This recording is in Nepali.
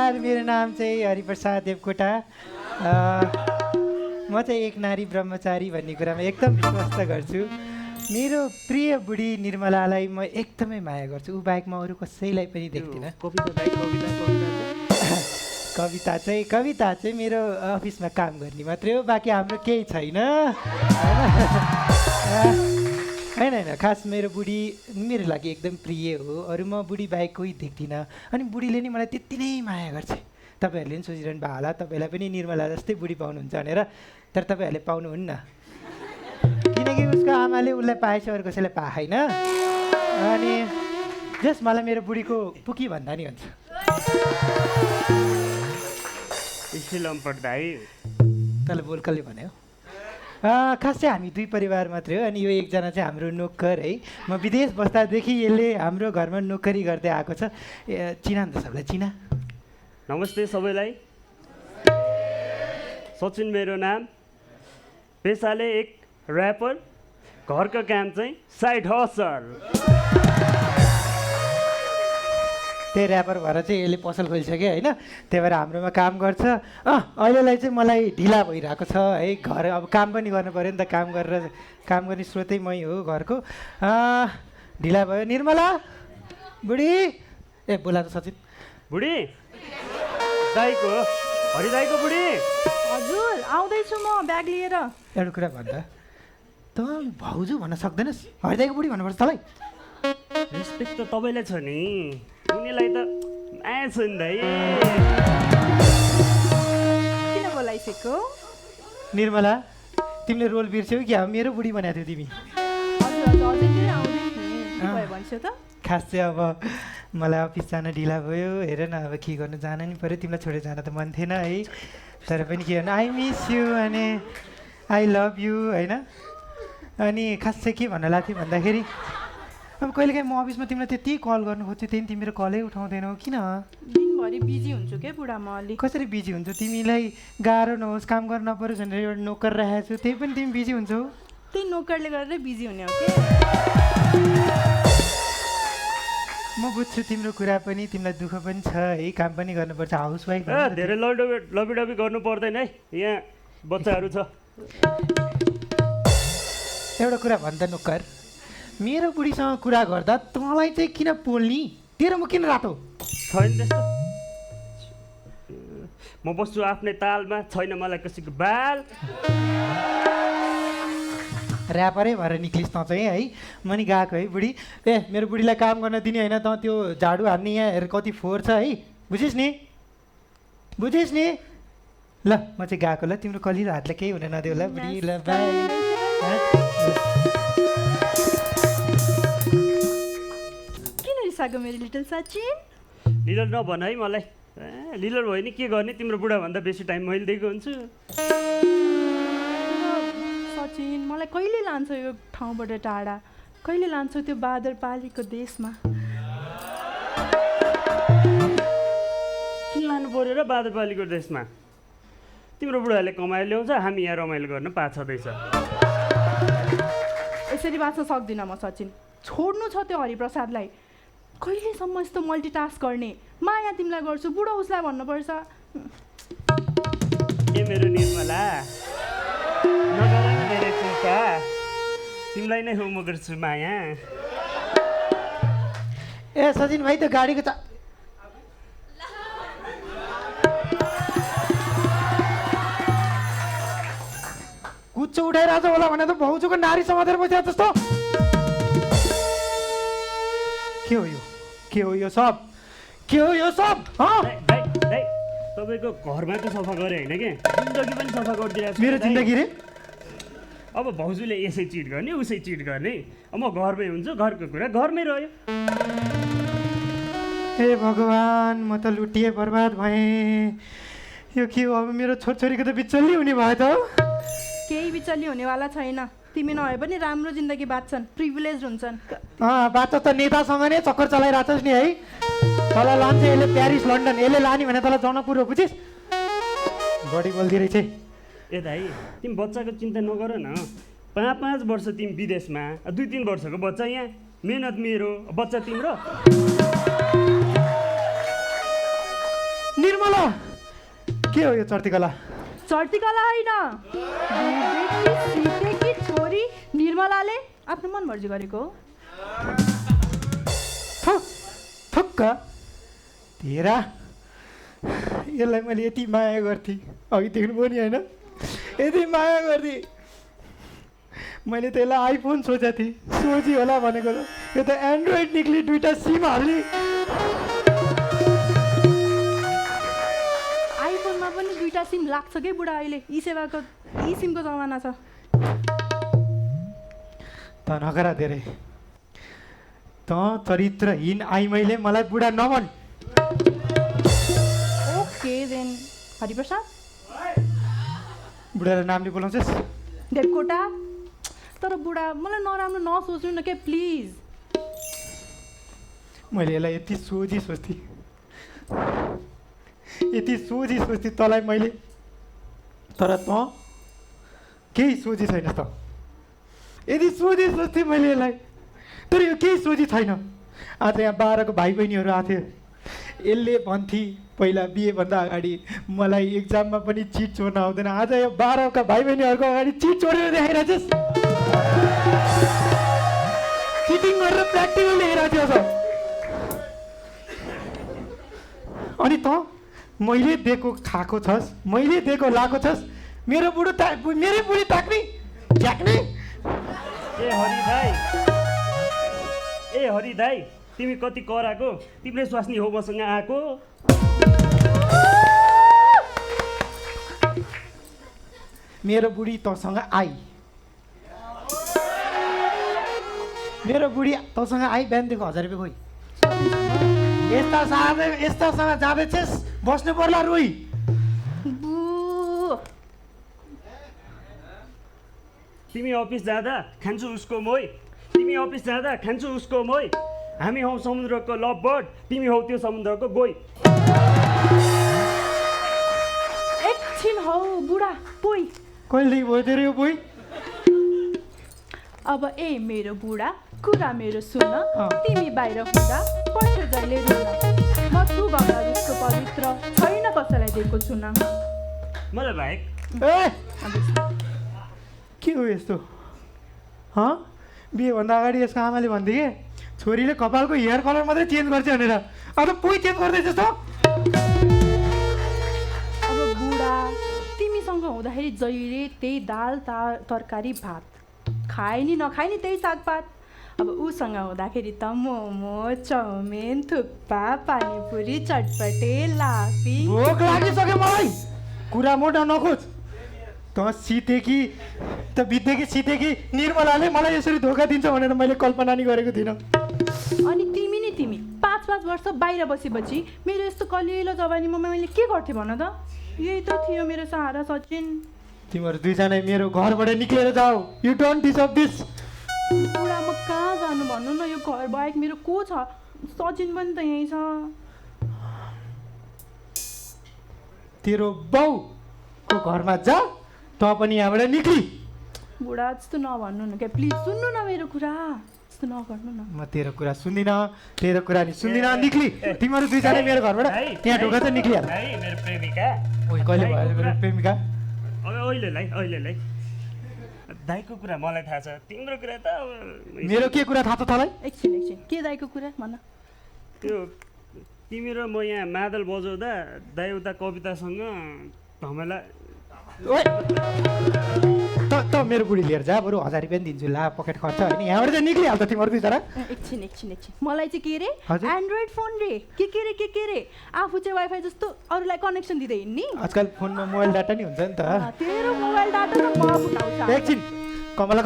नमस्कार, मेरो नाम चाहिँ हरिप्रसाद देवकोटा। म चाहिँ एक नारी ब्रह्मचारी भन्ने कुरामा एकदम विश्वास गर्छु। मेरो प्रिय बुढी निर्मलालाई म एकदमै माया गर्छु। ऊ बाहेक म अरू कसैलाई पनि देख्दिनँ। कविता चाहिँ मेरो अफिसमा काम गर्ने मात्रै हो, बाँकी हाम्रो केही छैन। होइन, खास मेरो बुढी मेरो लागि एकदम प्रिय हो। अरू म बुढी बाहेक कोही देख्दिनँ। अनि बुढीले नि मलाई त्यति नै माया गर्छ। तपाईँहरूले पनि सोचिरहनु भयो होला, तपाईँलाई पनि निर्मला जस्तै बुढी पाउनुहुन्छ भनेर। तर तपाईँहरूले पाउनुहुन्न, किनकि उसको आमाले उसलाई पाएछ, अरू कसैलाई पाएन। अनि जस मलाई मेरो बुढीको पुकी भन्दा नि हुन्छ। तँलाई बोल कसले भन्यो? खास चाहिँ हामी दुई परिवार मात्रै हो। अनि यो एकजना चाहिँ हाम्रो नोकर है। म विदेश बस्दादेखि यसले हाम्रो घरमा नोकरी गर्दै आएको छ। चिना नि त सबलाई? चिना? नमस्ते सबैलाई, सचिन मेरो नाम। पेसाले एक ऱ्यापर, घरको काम चाहिँ साइड हसल। त्यही ऱ्यापर भएर चाहिँ यसले पसल खोलिसक्यो होइन। त्यही भएर हाम्रोमा काम गर्छ। अहिलेलाई चाहिँ मलाई ढिला भइरहेको छ है। घर अब काम पनि गर्नु पऱ्यो नि त। काम गरेर काम गर्ने स्रोतै मै हो घरको। ढिला भयो। निर्मला बुढी, ए बोला त सचिन। बुढी दाइको, हरि दाइको बुढी। हजुर आउँदैछु म ब्याग लिएर। एउटा कुरा भन्दा त भाउजू भन्न सक्दैनस्, हरिदाईको बुढी भन्नुपर्छ तँलाई। रेस्पेक्ट त तपाईँलाई छ नि, उनीलाई त माया छ नि दाइ। किन बोलाइसकेको? निर्मला, तिमीले रोल बिर्स्यौ कि मेरो बुढी बनाएको थियौ तिमी? हजुर हजुर अझै आउँदै थिएँ। के भयो भन्छ त? खास चाहिँ अब मलाई अफिस जान ढिला भयो। हेर न, अब के गर्नु, जान नि पऱ्यो। तिमीलाई छोडेर जान त मन थिएन है। तर पनि के गर्नु, आई मिस यु अनि आई लभ यु होइन। अनि खास चाहिँ के भन्न लाग्थ्यो भन्दाखेरि, अब कहिलेकाहीँ म अफिसमा तिमीलाई त्यति कल गर्नु खोज्छु, त्यही तिमी मेरो कलै उठाउँदैनौ किन? दिनभरि बिजी हुन्छु क्या बुढा म अलि। कसरी बिजी हुन्छौ? तिमीलाई गाह्रो नहोस्, काम गर्न नपरोस् भनेर एउटा नोकर राखेको छु, त्यही पनि तिमी बिजी हुन्छौ। त्यही नोकरले गरेर बिजी हुने हो कि? म बुझ्छु तिम्रो कुरा पनि, तिमीलाई दुःख पनि छ है। काम पनि गर्नुपर्छ, हाउसवाइफ। धेरै लबी गर्नु पर्दैन है, यहाँ बच्चाहरू छ। एउटा कुरा भन् त नोकर, मेरो बुढीसँग कुरा गर्दा तँलाई चाहिँ किन पोल्नी? तेरो म किन रातो? छैन त्यस्तो, म बस्छु आफ्नै तालमा, छैन मलाई कसैको बाल। ऱ्यापरै भएर निक्लिस् त चाहिँ है। म नि गएको है बुढी। ए मेरो बुढीलाई काम गर्न दिने होइन त, त्यो झाडु हान्ने यहाँ हेर कति फोहोर छ है। बुझिस् नि? ल म चाहिँ गएको। ल तिम्रो कलिलो हातले केही हुन नदेऊ ल बुढी। ल बाई। रिसाएको मेरो लिटल सचिन? लिलर नभन है मलाई। लिलर भयो नि के गर्ने, तिम्रो बुढाभन्दा बेसी टाइम मैले दिएको हुन्छु। सचिन मलाई कहिले लान्छ यो ठाउँबाट टाढा? कहिले लान्छ त्यो बादर पालीको देशमा? किन लानु पर्यो र बादर पालीको देशमा? तिम्रो बुढाले कमाएर ल्याउँछ, हामी यहाँ रमाइलो गर्न पाछदैछ। यसरी बाँच्न सक्दिनँ म सचिन। छोड्नु छ त्यो हरिप्रसादलाई। कहिलेसम्म यस्तो मल्टिटास्क गर्ने? माया तिमीलाई गर्छु, बुढो उसलाई भन्नुपर्छ। ए मेरो निर्मला, नगर न मेरो चिन्ता, तिमीलाई नै हो म गर्छु माया। ए सचिन भाइ, त गाडीको कुच्चो उठाइरहेछ होला भने त भाउजूको नारी समातेर बसिरहेको जस्तो। के हो यो सब? तपाईँको घरमा त सफा गरे होइन कि, जिन्दगी पनि सफा गरिदिरहेको छु। मेरो जिन्दगी रे? अब भाउजूले यसै चिट गर्ने उसै चिट गर्ने, म घरमै हुन्छु, घरको कुरा घरमै रह्यो। हे भगवान्, म त लुटिए बर्बाद भएँ। यो के हो? अब मेरो छोरछोरीको त बिचल्ली हुने भयो त। केही बिचल्ली हुनेवाला छैन। तिमी नभए पनि राम्रो जिन्दगी बाँच्छन्, प्रिभिलेज हुन्छन्। बाँच्छ त नेतासँग नै चक्कर चलाइरहेछस् नि है। तँलाई लान्छ यसले प्यारिस लन्डन, यसले लाने भने तँलाई जनकपुर हो, बुझिस्? बढी बोल्दै रहेछ। ए दाइ, तिमी बच्चाको चिन्ता नगर न। 5 वर्ष तिमी विदेशमा, 2-3 वर्षको बच्चा यहाँ। मेहनत मेरो, बच्चा तिम्रो। निर्मला के हो यो चर्तीकला? चर्तीकला होइन, बुढेकी सितेकी छोरी निर्मलाले आफ्नो मन मर्जी गरेको हो। थुक्क तेरा, यसलाई मैले यति माया गर्थेँ अघिदेखि पनि होइन, यति माया गर्थेँ। मैले त यसलाई आइफोन सोचेको थिएँ, सोची होला भनेको त यो त एन्ड्रोइड निक्ली, दुईवटा सिम हाल्ने। आइफोनमा पनि दुईवटा सिम लाग्छ कि बुढा, अहिले ई सेवाको ई सिमको जमाना छ। त नगरा धेरै, त चरित्रहीन आइमाईले मलाई बुढा नभन्। ओके देन हरिप्रसाद बुढालाई नामले बोलाउँछस्? देवकोटा। तर बुढा मलाई नराम्रो नसोच्नु न के प्लिज। मैले यसलाई यति सोझी सोच्थेँ, यति सोझी सोच्थेँ तँलाई मैले, तर त केही सोझी छैन। त यति सोझी सोच्थेँ मैले यसलाई, तर यो केही सोझी छैन। आज यहाँ 12को भाइ बहिनीहरू आएको थियो, यसले भन्थे पहिला बिहेभन्दा अगाडि मलाई एक्जाममा पनि चिट छोड्न आउँदैन, आज यो 12का भाइ बहिनीहरूको अगाडि चिट छोडेर देखाइरहेछस्। चिटिङ गरेर प्र्याक्टिकल लेखिरहेको थियो। अनि त मैले दिएको खाएको छस्, मैले दिएको लाएको छस्, मेरो मेरै बुढी ताक्ने झ्याक्ने। ए हरि दाई, तिमी कति कराएको, तिमीले स्वास्नी हो मसँग आएको। मेरो बुढी तँसँग आई, मेरो बुढी तँसँग आई, बिहानदेखि 1000 रुपियाँ खोइ। यस्तासँग जाँदैछस् बस्नु पर्ला रोइ। तिमी अफिस जाँदा खान्छु उसको मोही, तिमी अफिस जाँदा खान्छु उसको मोही। हामी हौ समुद्रको लभ बर्ड, तिमी हौ त्यो समुद्रको गोई। एकछिन हौ बुढा पोइ। कहिलेदेखि भयो तेरो यो पोइ? अब ए मेरो बुढा कुरा मेरो सुन, तिमी बाहिर हुँदा पढ्छ जहिले रुन। म छु गङ्गा जस्तो पवित्र, छैन कसैलाई दिएको छुन। मलाई बाहेक के हो यस्तो? बिहेभन्दा अगाडि यसको आमाले भन्थे कि छोरीले कपालको हेयर कलर मात्रै चेन्ज गर्छ भनेर, अब पोइ चेन्ज गर्दैछस् त? अब बुढा तिमीसँग हुँदाखेरि जहिले त्यही दाल तरकारी भात, खाए नि नखाए नि त्यही सागपात। अब उसँग हुँदाखेरि त मोमो चाउमिन थुक्पा पानीपुरी चटपटे लाफी। भोक लागिसक्यो मलाई, कुरा मोटा नखोज। त सितेकी त बितेकी सितेकी निर्मलाले मलाई यसरी धोका दिन्छ भनेर मैले कल्पना नि गरेको थिइनँ। अनि तिमी 5-5 वर्ष बाहिर बसेपछि मेरो यस्तो कलिलो जवानीमा मैले के गर्थेँ भन त? यही त थियो मेरो सहारा सचिन। तिमीहरू दुईजना मेरो घरबाट निक्लेर जाऊ, यु डोन्ट डिजर्भ दिस। बुढा म कहाँ जानु भन्नु न, यो घर बाहेक मेरो को छ? सचिन पनि त यहीँ छ। तेरो बाउको घरमा जा, त पनि यहाँबाट निक्ली। बुढा जस्तो नभन्नु न क्या प्लिज, सुन्नु न मेरो कुरा, जस्तो नगर्नु न। म तेरो कुरा सुन्दिनँ, तेरो कुरा नि सुन्दिनँ, निक्ली। तिमीहरू दुईजना मेरो घरबाट यहाँ ढोका चाहिँ निक्लिहाल। मेरो प्रेमिका कहिले भयो मेरो प्रेमिका? अहिले दाइको कुरा मलाई थाहा छ, तिम्रो कुरा त मेरो के कुरा थाहा छ तँलाई? एकछिन के दाइको कुरा भन। त्यो तिमी र म यहाँ मादल बजाउँदा दाइ उता कवितासँग धमेला। त मेरो बुढी लिएर जा, बरु 1000 रुपियाँ दिन्छु ला, पकेट खर्च होइन। यहाँबाट चाहिँ निक्लिहाल त तिमीहरू दुईजना। एकछिन मलाई चाहिँ के रे हजुर? एन्ड्रोइड फोन रे के रे आफू चाहिँ वाइफाई जस्तो अरूलाई कनेक्सन दिँदै हिँड्ने। आजकल फोनमा मोबाइल डाटा नि हुन्छ नि त। तेरो मोबाइल डाटा त म फुटाउँछ। एकछिन कमला